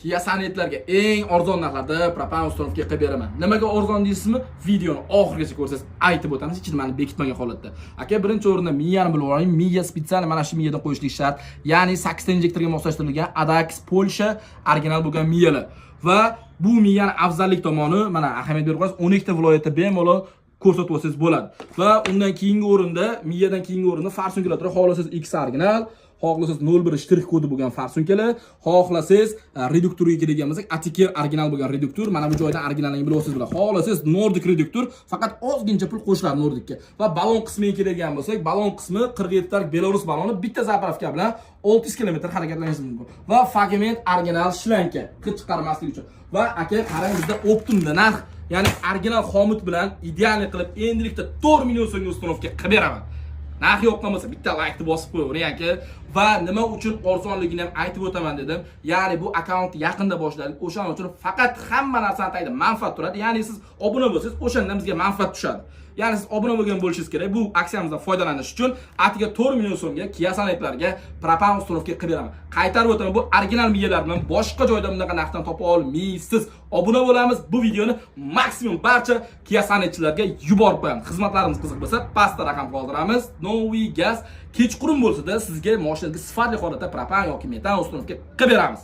Kia Sonetlarga eng arzon narxlarda propan установка qilib beraman. Nimaga arzon deysizmi? Videoni oxirigacha ko'rsangiz, aytib o'tamiz, hech nimani bekitmagan holatda. Aka, birinchi o'rinda miyani bilib oling. Miya специально mana shu miyadan qo'yishlik shart. Ya'ni 8 ta injektorga moslashtirilgan Adax Polsha original bo'lgan miyalar. Va bu miyani afzallik tomoni, mana, ahamiyat berib qo'yasiz, 12 ta viloyatda bemalol ko'rsatib olsangiz bo'ladi. Va undan keyingi o'rinda, miyadan keyingi o'rinda форсунка lar turadi. Xohlasangiz X original, xohlasangiz 01 shtrix kodi bo'lgan форсунка lar, xohlasangiz reduktorga keladigan bo'lsak, Atiker original bo'lgan reduktor, mana bu joydan originalini bilib olsangiz bo'ladi. Xohlasangiz Nordic reduktor, faqat ozgincha pul qo'shiladi Nordicga. Va balon qismiga keladigan bo'lsak, balon qismi 47 talik Belarus baloni, bitta заправка bilan 600 km harakatlanishingiz mumkin. Va Fagement original шланг, hid chiqarmaslik uchun. Va aka, qarang, bizda оптом da narx, ya'ni original xomut bilan идеальный qilib endilikda 4 million so'mga установка qilib beraman. Narxi yoqqan bo'lsa, bitta laykni bosib qo'yavering, aka. Va nima uchun arzonligini ham aytib o'taman dedim. Ya'ni bu akkauntni yaqinda boshladik. O'shaning uchun faqat hamma narsani tagida manfaat turadi. Ya'ni siz obuna bo'lsangiz, o'shandan bizga manfaat tushadi. Ya'ni siz obuna bo'lgan bo'lishingiz kerak. Bu aksiyamizdan foydalanish uchun atiga 4 million so'mga Kia Sonetlarga propan установка qilib beraman. Qaytarib o'taman, bu original miyalar bilan boshqa joyda bunaqa narxdan topa olmaysiz. Obuna bo'lamiz. Bu videoni maksimum barcha Kia Sonetchilarga yuborib qo'yamiz. Xizmatlarimiz qiziq bo'lsa, pastda raqam qoldiramiz. Новый gaz kechqurun bo'lsa-da, sizga mashinangizga sifatli holatda propan yoki metan установка qilib beramiz.